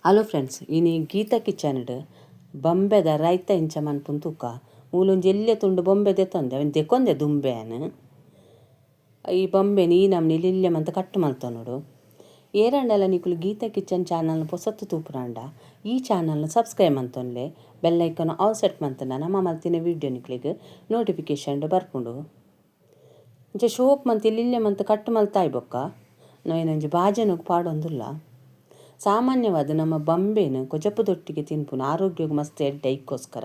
Hello friends, ಇನಿ Gita kitchen ಬೊಂಬೆದ ರೈತ ಇಂಚ ಮನ್ಪುನ ತೂಕ ಮೂಲೊಂಜಿ ಎಲ್ಯ ತುಂಡು ಬೊಂಬೆ ದೆತ್ತೊಂದೆ ಅವೆನ್ ದೆಕೊಂದೆ ದುಂಬೆನ್ ಈ ಬೊಂಬೆನ್ ಈ ನಮ್ನಿ ಎಲ್ಯ ಮಂತ ಕಟ್ ಮಲ್ತೊನೊಡು. ಏರಂಡಲ ನಿಕುಲು ಗೀತಾ ಕಿಚನ್ ಚಾನಲ್ನ ಪೊಸತ್ತು ತೂಪುನಾಂಡ ಈ ಚಾನಲ್ನ ಸಬ್ಸ್ಕ್ರೈಬ್ ಮಂತೊನ್ಲೆ, ಬೆಲ್ ಐಕಾನ್ ಆಲ್ ಸೆಟ್ ಮಂತುಂಡ ನಮ ಮಲ್ತಿನ ವಿಡಿಯೋ ನಿಕ್ಲೆಗ್ ನೋಟಿಫಿಕೇಶನ್ ಬರ್ಪುಂಡು. ಇಂಚ ಶೋಕ್ ಮಂತ್ ಎಲ್ಯ ಮಂತ್ ಕಟ್ ಮಲ್ತಾಯ್ ಬೊಕ್ಕ ನೊಯ್ನೊಂಜಿ ಬಾಜನೊಗು ಪಾಡೊಂದುಲ್ಲ. ಸಾಮಾನ್ಯವಾದ ನಮ್ಮ ಬೊಂಬೆನ್ ಕೊಜಪುದೊಟ್ಟಿಗೆ ತಿನ್ಪುನ ಆರೋಗ್ಯಗ್ ಮಸ್ತ್ ಎಡ್ಡೆ. ಐಕ್ಕೋಸ್ಕರ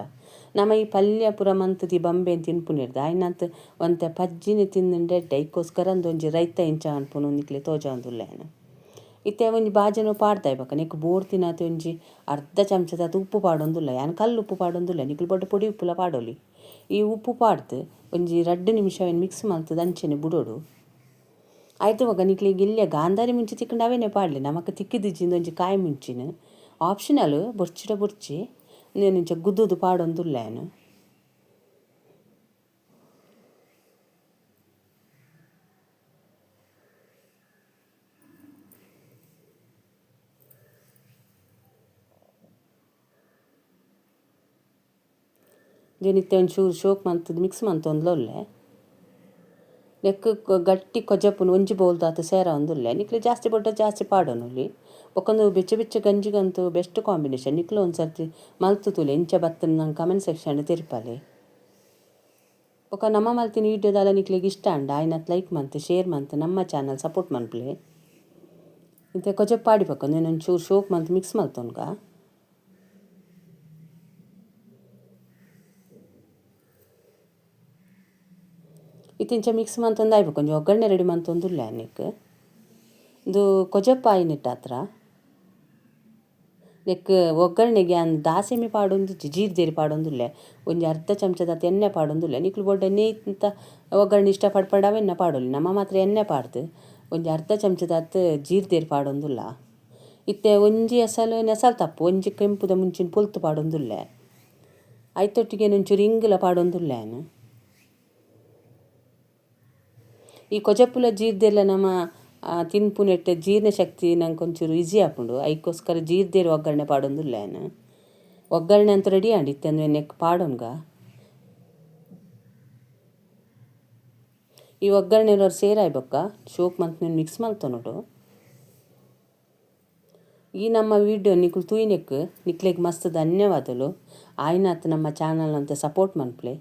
ನಮ್ಮ ಈ ಪಲ್ಯ ಪೂರ ಮಂತುದು ಈ ಬೊಂಬೆನ್ ತಿನ್ಪುನಿರ್ದ ಆಯ್ನತ್ ಒಂತೆ ಪಜ್ಜಿನ ತಿಂದುಂಡೆ ಎಡ್ಡೆ. ಐಕ್ಕೋಸ್ಕರ ಒಂಜಿ ರೈತ ಇಂಚ ಮನ್ಪುನು ನಿಕ್ಲೆ ತೋಜೊಂದುಲ್ಲ ಯಾನ್. ಇತ್ತೆ ಒಂಜಿ ಬಾಜನ ಪಾಡ್ದಾಯ್ ಬೊಕ್ಕ ನೆಕ್ ಬೋರ್ತಿನಾತೆ ಒಂಜಿ ಅರ್ಧ ಚಮಚದಾತ್ ಉಪ್ಪು ಪಾಡೊಂದುಲ್ಲ. ಯಾನ್ ಕಲ್ಲು ಉಪ್ಪು ಪಾಡೊಂದುಲ್ಲ, ನಿಕ್ಲು ಬೊಡ್ಡ ಪೊಡಿ ಉಪ್ಪುಲ ಪಾಡೊಲಿ. ಈ ಉಪ್ಪು ಪಾಡ್ದು ಒಂಜಿ 2 ನಿಮಿಷ ಮಿಕ್ಸ್ ಮಲ್ತದ ಅಂಚೆನೆ ಬುಡೊಡು. ಆಯ್ತು ಬೊಕ್ಕ ನಿಕ್ಲೆಗ್ ಎಲ್ಯ ಗಾಂಧಾರಿ ಮುಂಚಿ ತಿಕ್ಕಂಡು ಅವೇನೆ ಪಾಡಲಿ, ನಮಕ್ ತಿಕ್ಕಿದಿಜ್ಜಿಂದ ಒಂಜಿ ಕಾಯಿ ಮುಂಚಿನ ಆಪ್ಷನಲ್ ಬೊರ್ಚಿಡ ಬೊರ್ಚಿ నేను ಇಂಚ ಗುದ್ದುದು ಪಾಡೊಂದುಲ್ಲ ಯಾನ್. ಇತ್ತೆ ಒಂಚೂರು ಶೋಕ್ ಮಂತುದು ಮಿಕ್ಸ್ ಮಂತೊಂದುಲ್ಲೆ. ನೆಕ್ ಗಟ್ಟಿ ಕೊಜಪುನು ಒಂಜಿ ಬೌಲ್ದಾತ್ ಸೇರೊಂದುಲ್ಲೆ. ನಿಕ್ಲೆ ಜಾಸ್ತಿ ಬೊಡ್ಡ ಜಾಸ್ತಿ ಪಾಡೊನೊಲಿ. ಬೊಕ್ಕೊಂದು ಬೆಚ್ಚ ಬೆಚ್ಚ ಗಂಜಿಗಂತೂ ಬೆಸ್ಟ್ ಕಾಂಬಿನೇಷನ್. ನಿಕ್ಲು ಒಂದ್ಸರ್ತಿ ಮಲ್ತು ತೂಲೆ ಇಂಚ ಬತ್ತನ ನಂಗೆ ಕಮೆಂಟ್ ಸೆಕ್ಷನ್ ತೆರಿಪಾಲೆ. ಬೊಕ್ಕ ನಮ್ಮ ಮಲ್ತಿನ ವೀಡಿಯೋದಾಲ ನಿಕ್ಲೆಗ್ ಇಷ್ಟ ಅಂಡ ಆಯ್ನತ್ ಲೈಕ್ ಮಂತ್ ಶೇರ್ ಮಂತ್ ನಮ್ಮ ಚಾನಲ್ ಸಪೋರ್ಟ್ ಮನ್ಪುಲೆ. ಇತ್ತೆ ಕೊಜಪು ಪಾಡಿ ಬೊಕ್ಕ నేను ಒಂಚೂರು ಶೋಕ್ ಮಂತ್ ಮಿಕ್ಸ್ ಮಲ್ತೊನ್ಗ. ಇತ್ತಿಂಚ ಮಿಕ್ಸ್ ಮಂತೊಂದು ಆಯ್ಬೇಕು ಒಂಜಿ ಒಗ್ಗರಣೆ ರೆಡಿ ಮಂತೊಂದುಲ್ಲೆ ನೆಕ್. ಇಂದು ಕೊಜಪು ಆಯಿನಿಟ್ಟಾತ್ರ ನೆಕ್ ಒಗ್ಗರಣೆಗೆ ಯಾನ್ ದಾಸೆಮಿ ಪಾಡೊಂದಿಜ್ಜಿ, ಜೀರ್ದೇರಿ ಪಾಡೊಂದುಲ್ಲೆ, ಒಂಜಿ ಅರ್ಧ ಚಮಚದಾತ್ ಎಣ್ಣೆ ಪಾಡೊಂದುಲ್ಲೆ. ನಿಕ್ಲು ಬೊಡ್ಡ ನೆಯ್ತ ಒಗ್ಗರಣೆ ಇಷ್ಟ ಪಡ್ಪಂಡ ಅವೆನ್ನ ಪಾಡೊಲಿ, ನಮ್ಮ ಮಾತ್ರ ಎಣ್ಣೆ ಪಾಡ್ದು ಒಂಜಿ ಅರ್ಧ ಚಮಚದಾತ್ ಜೀರ್ದೇರಿ ಪಾಡೊಂದುಲ್ಲ. ಇತ್ತೆ ಒಂಜಿ ಅಸಲು ನೆಸಲ್ ತಪ್ಪು ಒಂಜಿ ಕೆಂಪುದ ಮುಂಚಿನ ಪೊಲ್ತು ಪಾಡೊಂದುಲ್ಲೆ. ಐತೊಟ್ಟಿಗೆ ಒಂಚೂರು ಇಂಗುಲ ಪಾಡೊಂದುಲ್ಲೆ ಯಾನ್. ಈ ಕೊಜಪುಲ ಜೀರ್ದೆಲ್ಲ ನಮ್ಮ ತಿನ್ಪುನೆಟ್ ಜೀರ್ಣಶಕ್ತಿ ನಂಗೆ ಒಂಚೂರು ಈಸಿ ಆಪುಂಡು. ಐಕ್ಕೋಸ್ಕರ ಜೀರ್ದೇರಿ ಒಗ್ಗರಣೆ ಪಾಡೊಂದುಲ್ಲೆ ಯಾನ್. ಒಗ್ಗರಣೆ ಅಂತೂ ರೆಡಿ ಆಂಡ್ ಇತ್ತೆ ನೆಕ್ ಪಾಡೊನ್ಗ. ಈ ಒಗ್ಗರಣೆ ಸೇರಾಯ್ ಬೊಕ್ಕ ಶೋಕ್ ಮಂತ್ ಮಿಕ್ಸ್ ಮಲ್ತೊನೊಡು. ಈ ನಮ್ಮ ವಿಡಿಯೋ ನಿಕುಲು ತೂಯಿನೆಕ್ ನಿಕ್ಲೆಗ್ ಮಸ್ತ್ ಧನ್ಯವಾದಲು. ಆಯ್ನಾತ್ ನಮ್ಮ ಚಾನಲ್ ಅಂತ ಸಪೋರ್ಟ್ ಮನ್ಪುಲೆ.